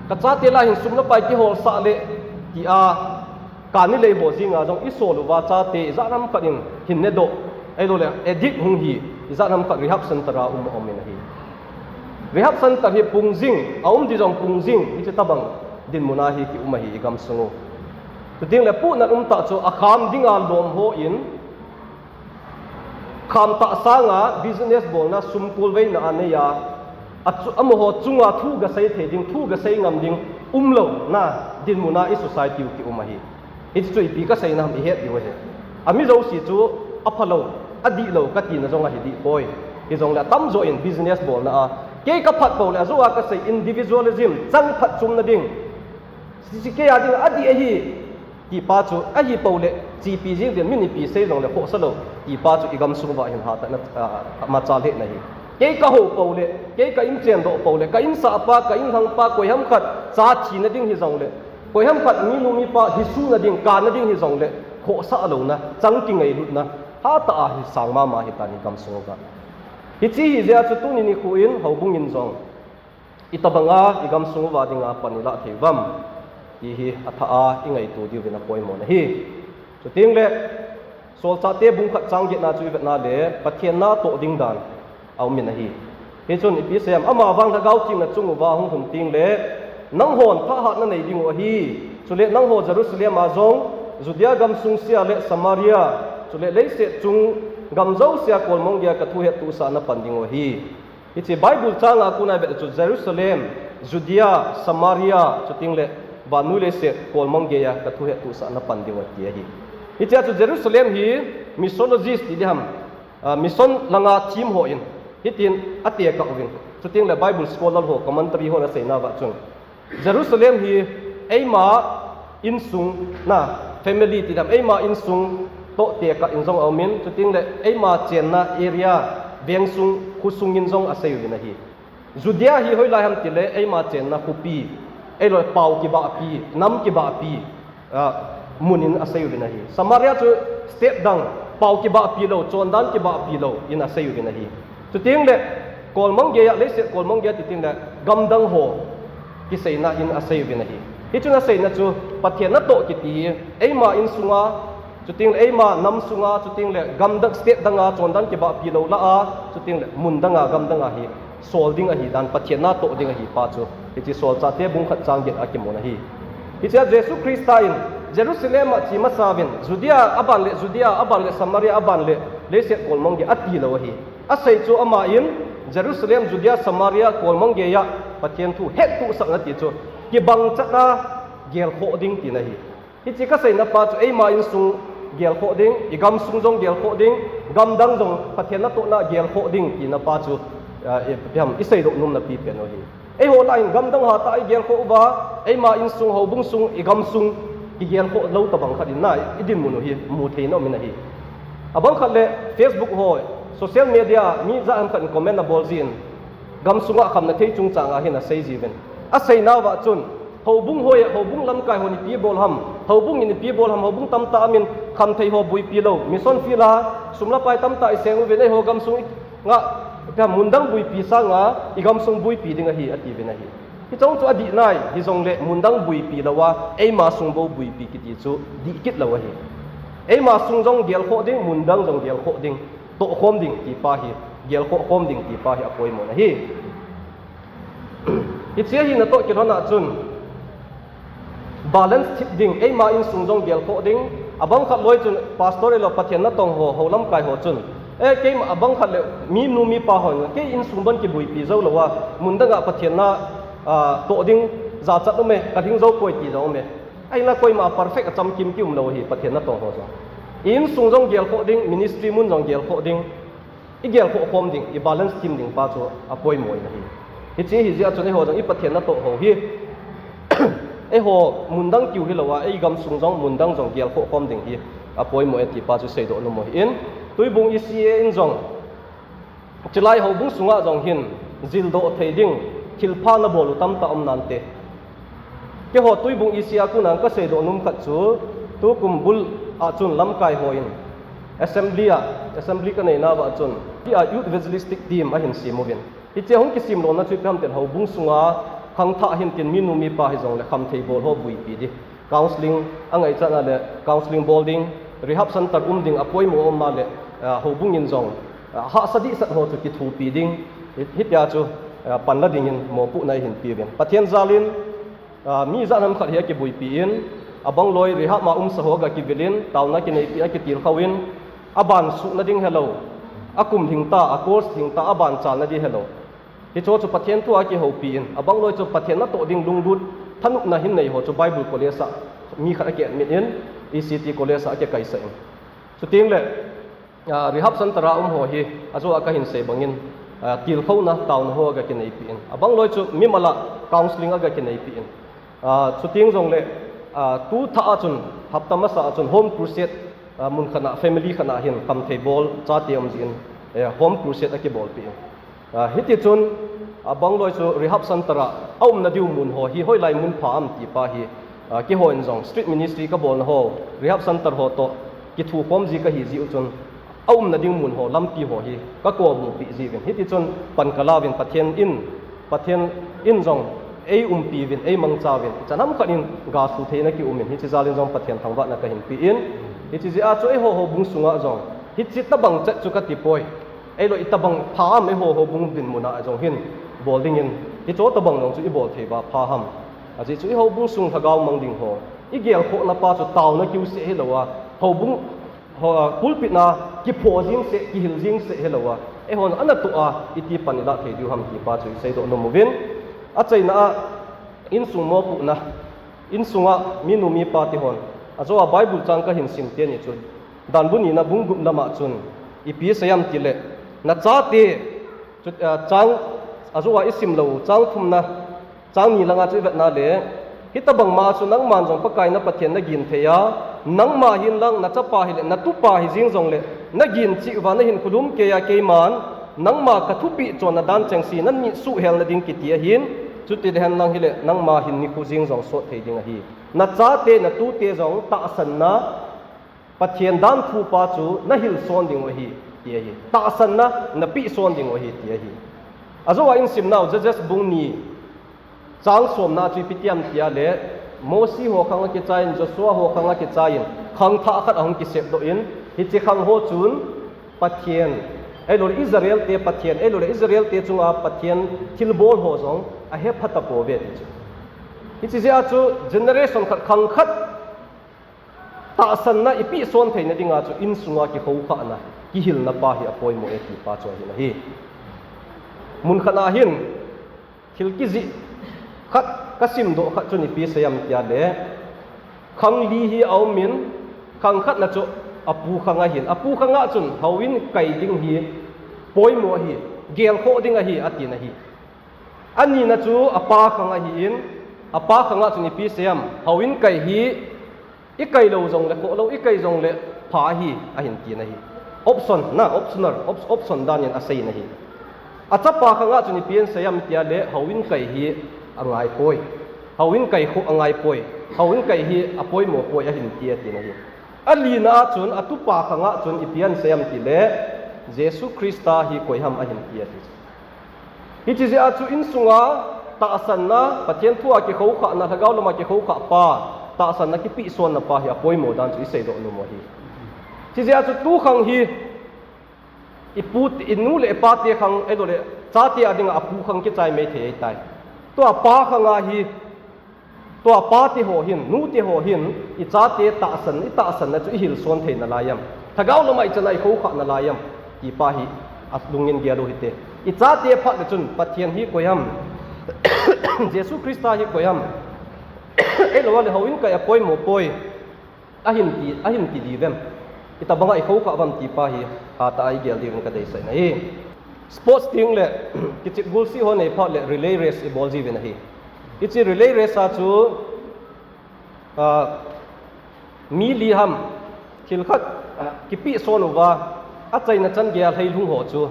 kachate lah a hin sum le pai kiholsah le tia kani lei ho jenga jong isol uva chate ijat ham khat in hin nedoh, ahilouleh addict hung hi ijat ham khat rehab center a um aumin ahi. Rehab center hi pung jing, aum ding jong pung jing, hiche tobang dinmun a hi kium ahi igamsung u. Chutengle pohnat umtah chu akham dinga lom hon, khamtah sanga business bolna sum kolveina a nei a, achu, amaho chunga thu gasei thei ding, thu gasei ngam ding umlouna dinmun a i society u kium ahi. Hiche chu ipi kaseina ham ihet diu ahi. Ami jouse chu aphalou, adihlou katina jong ahi dihpoi. Hijongle atamjo in business bolna a, kei kaphat pou le, ajou a kasei individualism, chang phatchomna ding. Hiche kei a ding adih ahi, ti pa chu, ahipou le, chepi jing ding, min ipi sei jongle khohsa lou, ti pa chu igamsung uva hin hatah in, a, machal hetna ahi. Kei kahou pou le, kei ka inchen doh pou le, ka insah pa, ka inlhang pa, koiham khat cha thina ding hijongle, koiham khat minu mipa hisuna ding, kana ding hijongle, khohsah louna, chang kingailutna hatah a hi sang mama ahitan igamsung uva. Hiche hijeh a chu tuni nikho in houbung in jong itobang a igamsung uva dinga pan ilah thei uvam, ti hi athah a ingaito diuvin apoimo ahi. Chutengle, Solchahte bung khat chang get na chu ivet na le, Pathen natoh ding dan aumin ahi. Hichun ipi asei em, amavang lhagao theng nachung uva hung lhun tengle, nanghon thahatna nei dingu ahi. Chule nangho Jerusalem a jong, Judea gamsung sea le Samaria, chule leiset chung gam jousea kolmong geia kathu hettohsah napan dingu ahi. Hiche Bible chang a kona ivet chu Jerusalem, Judea, Samaria, chutengle vannoi leiset kolmong geia kathu hettohsah napan dingu ati ahi. Hichea chu Jerusalem hi missionologist ti diham, a, mission langa themho in hitin atekah uvin. Chutengle Bible scholar ho, commentary hon aseinauva chun, Jerusalem hi eima insung, na, family ti diham, eima insung toh tekah in jong aumin, chutengle eima chenna area, vengsung, khosung in jong asei uvin ahi. Judea hi hoilai ham tile eima chenna khopi, ahilou le pao kibahpi, nam kibahpi, a, mun in asei uvin ahi. Samaria chu state dang, pao kibahpi lou, chondan kibahpi lou in asei uvin ahi. Chutengle kolmong geia, leiset kolmong geia ti tengle gamdang ho kiseina in asei uvin ahi. Hichun aseina chu Pathen natoh kiti hi eima insunga, chutengle eima nam sunga, chutengle gamdang, state danga chondan kibahpi lou lah a, chutengle mun danga, gamdanga hi sol ding ahidan, Pathen natoh ding ahi pa chu hiche Solchahte bung khat chang get a kimun ahi. Hichea Jesu Christa in Jerusalem a che masauvin, Judea aban le, Judea aban le, Samaria aban le, leiset kolmong gei atilou ahi. Asei chu ama in Jerusalem, Judea, Samaria kolmong geia Pathen thu hettohsahna ti chu kibang chat a gelkhoh ding tina ahi. Hiche kaseina pa chu eima insung gelkhoh ding, igamsung jong gelkhoh ding, gamdang jong Pathen natohna gelkhoh ding tina pa chu, a, i, ipi ham, iseidoh nomna pipen u ahi. Eiho lah in gamdang hatah a igelkhoh uva, eima insung, houbung sung, igamsung kigelkhoh lou tobang khat in na idinmun u hi mutheina umin ahi. Abang khat le Facebook ho, social media, mi jat ham khat in comment abol jin, gamsunga khamna thei chungchang a hin asei jiuvin. Aseinauva chun, houbung hoi, houbung lamkai hon ipi bol ham, houbung in ipi bol ham, houbung tamtah a min khamthei ho buipi lou, mission field a sum le pai tamtah iseng uvin, eiho gamsung nga, ipi ham, mundang buipi sanga igamsung buipi ding ahi, atiuvin ahi. Hiche chu adih nai, hijongle mundang buipi louva eima sung bou buipi kiti chu dih kit lou ahi. Eima sung jong gelkhoh ding, mundang jong gelkhoh ding, tohkhom ding ti pa hi, gelkhoh khom ding ti pa hi apoimo ahi. Hiche hi natoh kilhon a chun balance thip ding, eima insung jong gelkhoh ding, abang khat loi chun pastor ahilou Pathen natong ho, hou lamkai ho chun, e, keima abang khat le minu mipa ho, kei insung bon kibuipi jou louva, mundang a Pathen na, a, toh ding jachat ume, kalhing jou poi ti jong ume. Ahinla koima perfect a chamkim kium lou ahi, Pathen natong ho jong. Insung jong gelkhoh ding, ministry mun jong gelkhoh ding, igelkhoh khom ding, ibalance thim ding pa chu apoimo in ahi. Hiche hijeh a chun eiho jong i Pathen natoh ho hi, eiho mundang kiu hilouva, eigamsung jong mundang jong gelkhoh khom ding hi apoimo e ti pa chu seidoh nom u ahin, Tuibung E C A in jong, chulai houbung sunga jong hin jildoh thei ding thilpha nabol u tamtah um nante. Keiho Tuibung E C A a kona kaseidoh nom khat chu, tukum bul a chun lamkai hon assembly a, assembly kaneinauva chun, tia Youth Evangelistic Team ahin sem uvin. Hiche hung kisem lona chu ipi ham itile houbung sunga khangthah hin tin minu mipa hijongle khamthei bol ho buipi ding, counselling angaichatna le counselling bol ding, rehab center um ding apoimo um a le, a, houbung in jong, a, hahsa dehset ho chu kithopi ding, hi, hitia chu, a, panla dingin mopohna eihin peuvin. Pathen jal in, a, mi jat ham khat hi akibuipi in, abang loi rehab a umsa ho aga kivil in, taona kineipi akitilkhou in, aban suhna ding helou, akum lhingta, a course lhingta, aban chalna ding helou. Hicheho chu Pathen thu a kihoupi in, abang loi chu Pathen natoh ding lunglut, thanopna hin nei ho chu Bible College a mi khat aki admit in, E C T College a akikaisah in. Chutengle, Ah, rehab center a um ho hi, ajo a kahin sei bangin, ah, tilkhouna, tauna ho aga kineipi in. Abang loi chu mimal a counseling aga kineipi in. Ah, chuteng jongle, ah, tu thah a chun, hapta masa a chun home crusade, ah, mun khat a, family khat a hin kamthei bol chate um jin, eh, home crusade akibolpi in. Ah, hiti chun, abang loi chu rehab center a, aumna diu mun ho hi hoilai mun pha am ti pa hi, ah, kihon jong street ministry kabolna ho, rehab center ho toh kithukhom ji kahi jiu chun, aumna ding mun ho, lampi ho hi kakomupi jiuvin. Hiti chun pan kalauvin Pathen in, Pathen in jong eiumpiuvin, eimangchauvin, ichan ham khat in gasu theina kiumin, hiche jal in jong Pathen thangvahna kahin pe in. Hiche jeh a chu eiho houbung sunga jong, hiche tabang chet chu kati poi. Eiloi itobang pha am eiho houbung dinmun a jong hin bol dingin, hiche tobang jong chu ibol thei uva pha ham. Ajeh chu eiho houbung sung lhagao mang ding ho, igelkhohna pa chu taona kiu seh hilou a, houbung, ho, pulpit na kipho jing seh, kihil jing seh hilou a, eihon ana toh a iti pan ilah thei diu ham ti pa chu iseidoh nom uvin. Achaina a, insung mopohna, insunga minu mipa te hon, ajo a Bible chang kahin sim teni chu, Danbu nina bung gup lama chun ipi asei am tile, nachate, chu, ah, chang, ajo a isim lou, chang thumna, chang ni langa chu ivetna le, hitobang ma chu nangman jong Pakai na Pathen nagin thei a, nangma hin lang nachapa hile, natupa hi jeng jongle, nagin cheh uva nahin khulum kei a keiman, nangma kathupeh chonna dan chengse nanit suhhelna ding kiti ahin, chuti le hen lang hile, nangma hin nikho jeng jong sot thei ding ahi. Nachate, natute jong tahsanna, Pathen danthu pa chu nahil son dingu ahi, ti ahi. Tahsanna napeh son dingu ahi, ti ahi. Ajo a insimnau, Judges bung ni, chang somna chu ipi ti am tile, Mosi ho khang akichaiyin, Joshua ho khang akichaiyin, khangthah khat ahung kisepdoh in, hiche khang ho chun Pathen, ahiloule Israel te Pathen, ahiloule Israel te chunga Pathen thilbol ho jong ahepha tapouve ti chu. Hiche jeh a chu generation khat, khang khat, tahsanna ipeh son theina dinga chu insunga kikhokhahna, kihilna pa hi apoimo e ti pa chu ahin ahi. Mun khat a hin, thil kijih khat kasimdoh khat chun ipi asei am tile, khang li hi aumin, khang khatna chu apu khang ahin, apu khanga chun houin kai ding hi poimo ahi, gelkhoh ding ahi, atin ahi. Anina chu apa khang ahin, apa khanga chun ipi asei am, houin kai hi, ikai lou jongle khoh lou, ikai jongle pha ahi, ahin tin ahi. Option na, optional, op-, option dan in aseiyin ahi. Achapa khanga chun ipi asei am tile, houin kai hi angaipoi, houin kai khoh angaipoi, houin kai hi apoimo poi, ahin ti atin ahi. Alina a chun, atupa khanga chun ipi asei am tile, Jesu Christa hi koi ham, ahin ti ati. Hiche jeh a chu insunga tahsanna, Pathen thua kikhokhahna, lhagao lama kikhokhah pa, tahsanna kipeh sonna pa hi apoimo dan chu iseidoh nom u ahi. Hiche jeh a chu tu khang hi, ipu, inu le ipa te khang, ahiloule chate a dinga apu khang kichai mai thei ahitai. Tua pa khanga hi, tua pate ho hin, nute ho hin, ichate tahsan, itahsanna chu ihil son thei nalai am? Lhagao lama ichanna ikhokhah nalai am? Ti pa hi alungin gel u hite. Ichate phat le chun Pathen hi koi ham, Jesu Christa hi koi ham, ahiloule houin kai apoimo poi, ahin ti, ahin ti diu vem? Itobanga ikhokhah uvam ti pa hi hatah a igel diuvin kadeisah in ahi. Sports tengle, kichep gulsih ho nei phat le relay race ibol jiuvin ahi. Hiche relay race a chu, ah, mi li ham, thil khat, ah, kipeh son uva, achaina chan geiya lheilhung ho chu,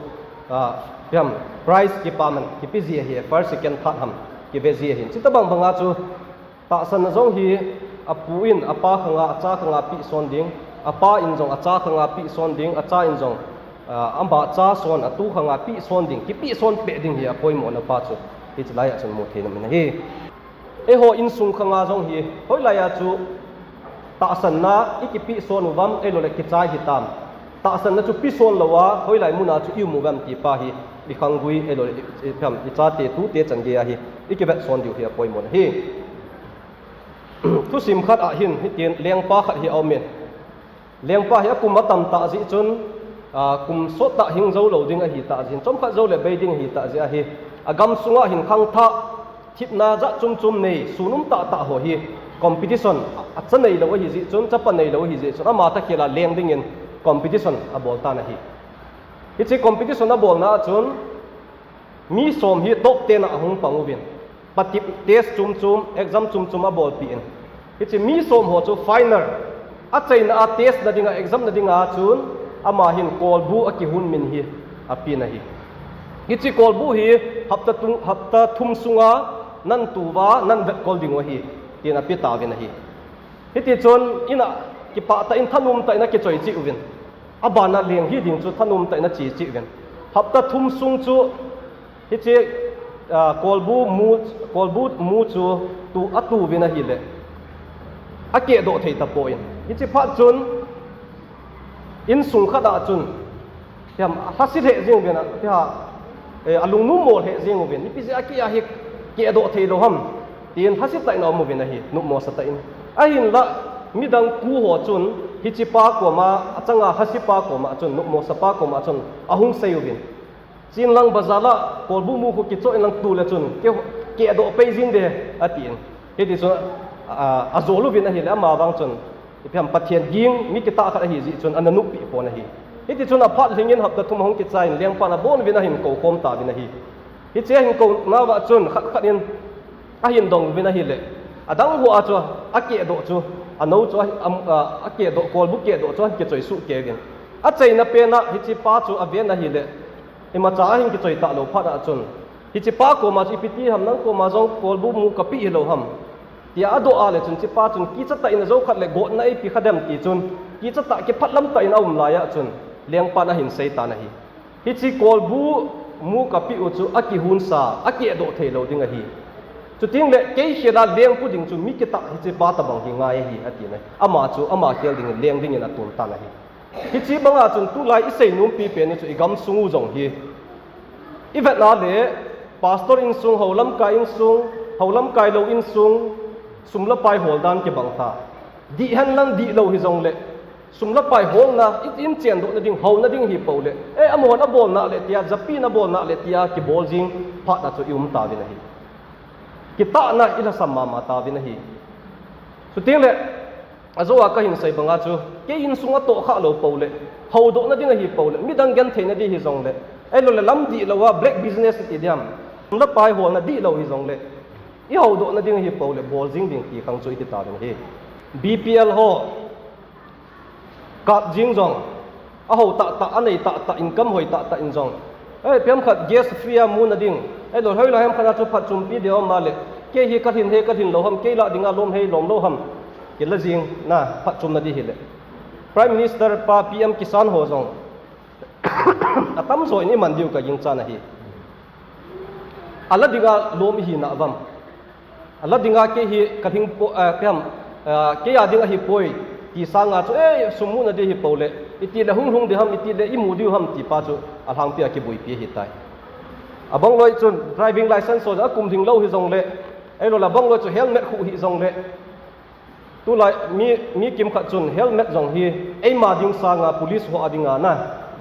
ah, ipi ham, prize kipaman, kipe ji ahi, first, second, third ham, kive ji ahin. Chutobang banga chu, tahsanna jong hi, apu in apa khanga, acha khanga peh son ding, apa in jong acha khanga peh son ding, acha in jong, ah, ama cha son, atu khanga peh son ding, kipeh son peh ding hi apoimona pa chu hiche laiya chun mu thei nom in ahi. Eiho insung khanga jong hi, hoilaiya chu tahsanna ikipeh son uvam, ahiloule kichai hitam? Tahsanna chu pe son louva, hoilai muna chu ium uvam ti pa hi, ikhanggui, ahiloule i, i, ichate, tute chan geiya hi ikivet son diu hi apoimon ahi. Thusim khat a hin hitin lengpa khat hi aumin. Lengpa hi akum atam tah jeh chun, ah, kum sottah hing jou lou ding ahitah jeh in, chomkhat joule bei ding ahitah jeh ahi. Agam sunga hin khangthah, thepna jat chom chom nei, sun um tahtah ho hi competition, a, acha neilou ahijeh chun, chapa neilou ahijeh chun, ama thakhel a leng dingin competition abol tan ahi. Hiche competition abolna a chun mi som hi top ten a ahung pang uvin, patep test chom chom, exam chom chom abolpeh in, hiche mi som ho chu final, achaina a test na dinga, exam na dinga chun ama hin kolbu akihon min hi apen ahi. Hiche kolbu hi hapta thum sunga nan tuva nan vetkol dingu ahi, tin ape tauvin ahi. Hiti chun in a kipah tah in, thanom tah in akichoi cheh uvin, abana leng hi ding chu thanom tah in ache cheh uvin, hapta thum sung chu hiche kolbu mu chu tu atuuvin ahile, akehdoh thei tapon, hiche phat chun insung khat a chun alhase lheh jeng uvin, alungnom mo lheh jeng uvin, ipi jeh a kei a hi kehdoh theilou ham, tin lhase tah in aum uvin ahi, nopmo sa tah in. Ahinla midang ko ho chun hichepa koma, achanga lhasepa koma chun, nopmo sapa koma chun ahung sei uvin, chen lang bazar a kolbu mu khu kichoh in lang tule chun kehdoh pei jing de, atin. Hiti chun ajol uvin ahile, amavang chun ipi ham, Pathen ging mi kitah khat ahijeh chun ana noppeh pon ahi. Hiti chun aphat lhingin hapta thum ahung kichai in lengpan abon uvin ahin koukhom tauvin ahi. Hiche ahin kounauva chun khat khat in ahin dong uvin ahile, adang ho a chu akehdoh chu, anou chu, akehdoh, kolbu kehdoh chu ahin kichoi sohkei uvin, achaina pen a hichepa chu aven ahile, imacha ahin kichoi talou phat a chun hichepa koma chu, ipi ti ham, nang koma jong kolbu mu kapeh hilou ham, tia adoh a le chun, hichepa chun kichatah in ajou khat le gotna eipe kha dem ti chun, kichatah kiphatlam tah in aum lai a chun lengpan ahin sei tan ahi. Hiche kolbu mu kapeh u chu akihonsa, akehdoh theilou ding ahi. Chutengle kei khel a lengpu ding chu mi kitah hichepa tobang hi ngai ahi, atin ahi. Ama chu ama khel dingin leng dingin aton tan ahi. Hiche banga chun tulai isei nompi pen u chu igamsung u jong hi ivet a le, pastor insung, houlamkai insung, houlamkai lou insung, sum le pai hol dan kibang ta. Dih hen lang dihlou hijongle, sum le pai holna, in chendohna ding, houna ding hi poule, e, amahon abolna le tia, japi in abolna le tia kibol jing phat a chu ium tauvin ahi. Kitahna ilhasam mama tauvin ahi. Chutengle, ajou a kahin sei banga chu, kei insung atohkhah lou poule, houdohna ding ahi poule, midang gentheina ding hijongle, ahiloule lam dihlou a black business iti diham, sum le pai holna dihlou hijongle, ihoudohna ding ahi poule bol jing ding ti khang chu iti tauvin ahi. BPL ho, kap jing jong, ahou tahtah, anei tahtah, income hoi tahtah in jong, e, ipi ham khat gas free a muna ding, ahilou hoilai ham khat a chu phatchompi ding aum a le, kei hi kalhin he kalhin lou ham, kei lah dinga lom he lom lou ham, kila jing na phatchomna ding hile, Prime Minister pa PM Kisan ho jong atamjo in iman diu kaginchat ahi. Ala dinga lom ihina uvam, ala dinga kei hi kalhing, ipi ham, kei a ding ahipoi ti sanga chu, e, sum muna ding ahi poule, itile hung lhung ding ham, itile imu diu ham ti pa chu alhangpi a kiboipi ahitai. Abangloi chun driving licence ho jong akum lhinglou hijongle, ahiloule abangloi chu helmet khuh hijongle, tulai mi kimkhat chun helmet jong hi eima ding sanga police ho a dinga na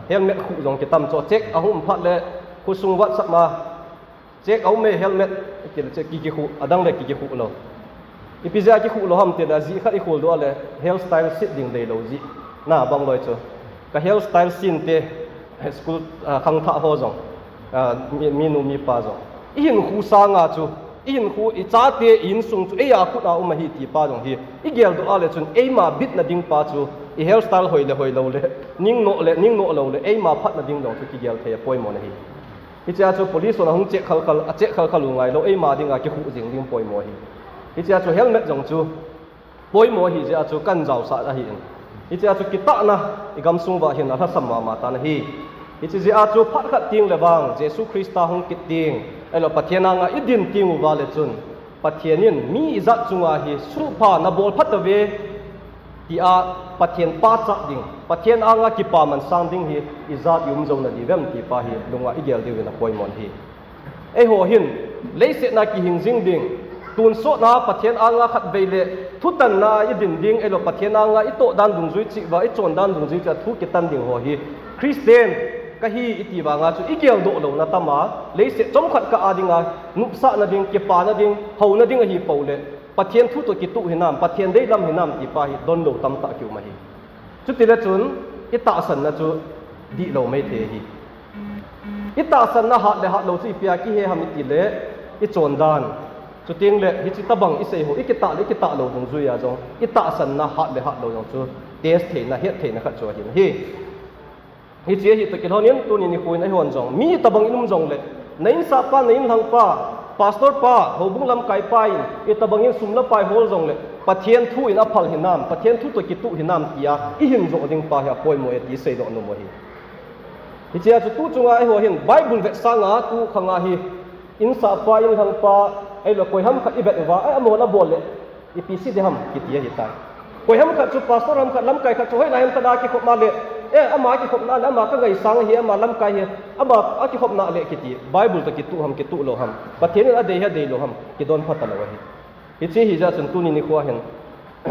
helmet khuh jong kitam chu, check ahung um phat le khosung WhatsApp ma check aume, helmet, itile check kikikhuh, adangle kikikhuh lou. Ipi jeh a kikhuh lou ham tile, ajeh khat ikholdoh a le hairstyle set ding deilou jeh na, abangloi chu ka hairstyle sente, school khangthah ho jong, minu mipa jong, ihinkho sanga chu, ihinkho, ichate, i insung chu eia khut a um ahi ti pa jong hi igeldoh a le chun, eima bitna ding pa chu i hairstyle hoi le hoi loule, ningnoh le ningnoh loule eima phatna ding jong chu kigel thei apoimo ahi. Hichea chu police hon ahung check khalkhal, a check khalkhal u ngailou, eima dinga kikhuh jeng ding poimo ahi. Hichea chu helmet jong chu poimo ahijeh a chu kahin jaosah ahin. Hichea chu kitahna igamsung uva hin alhasam mama tan ahi. Hiche jeh a chu phat khat tengle vang Jesu Christa hung kit teng, ahilou Pathen anga idin teng uva le chun, Pathen in mi ijat chunga hi sulhpha nabol phatauve, tia Pathen pachat ding, Pathen anga kipaman sang ding hi ijat ium jouna diuvem ti pa hi lunga igel diuvin apoimo ahi. Eiho hin leiset a kihing jing ding, tonsot a Pathen anga khatvei le thutanna a idin ding, ahilou Pathen anga itoh dan dungjui cheh uva, ichon dan dungjui cheh a thu kitan ding ho hi Christian kahi iti vanga chu igeldoh louna tama, leiset chomkhat kah a dinga nopsahna ding, kipana ding, houna ding ahi poule, Pathen thu toh kitoh hinam, Pathen deilam hinam ti pa hi donlou tamtah kium ahi. Chutile chun I tahsanna chu dihlou mai thei ahi. I tahsanna hat le hatlou chu ipi a kihe ham itile, i chondan. Chuteng le hiche tobang i sei ho, i kitah le i kitah lou dungjuia jong i tahsanna hat le hatlou jong chu test theina, het theina khat chu ahin ahi. Hiche hi toh kilhonin tuni nikho in eihon jong mi tobang i um jongle, na insahpa, na inlhangpa, pastor pa, houbung lamkaipa in itobangin sum le pai hol jongle, Pathen thu in aphal hinam, Pathen thu toh kituh hinam tia i hin joh ding pa hi apoimo e ti seidoh nom u ahi. Hichea chu tu chunga eiho hin Bible vetsanga tu khanga hi insahpa, inlhangpa, ahilou koiham khat i vet uva, ai, amahon abol le ipi sei ding ham kiti ahitai. Koiham khat chu, pastor ham khat, lamkai khat chu hoilai ham khat a kikhopna le, e, ama kikhopna le, ama kangaisang ahi, ama lamkai hi, ama akikhopna le kiti, Bible toh kituh ham, kituh lou ham, Pathen in adei hi adei lou ham, kidon pha talou ahi. Hiche hijeh chun tuni nikho hin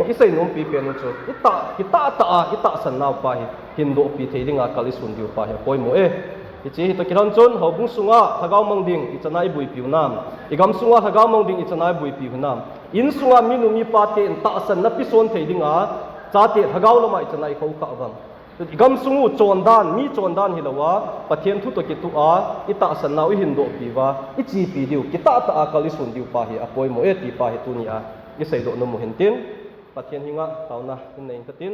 i seinompi pen u chu, i tah, kitah tah a i tahsan nau pa hi hindohpi thei dinga kal i sun diu pa hi apoimo e. Hiche hi toh kilhon chun houbung sunga lhagao mang ding ichana i buipiu nam, i gam sunga lhagao mang ding ichana i buipiu hinam, insunga minu mipate in tahsanna peson thei dinga chate lhagao lama ichana i khoukhah uvam? I gamsung u chondan, mi chondan hilouva, Pathen thu toh kituh a i tahsan nau i hindohpi uva i chepi diu, kitah tah a kal i sun diu pa hi apoimo e ti pa hi tunia i seidoh nom u hintin, Pathen henga taona in nei inkatin.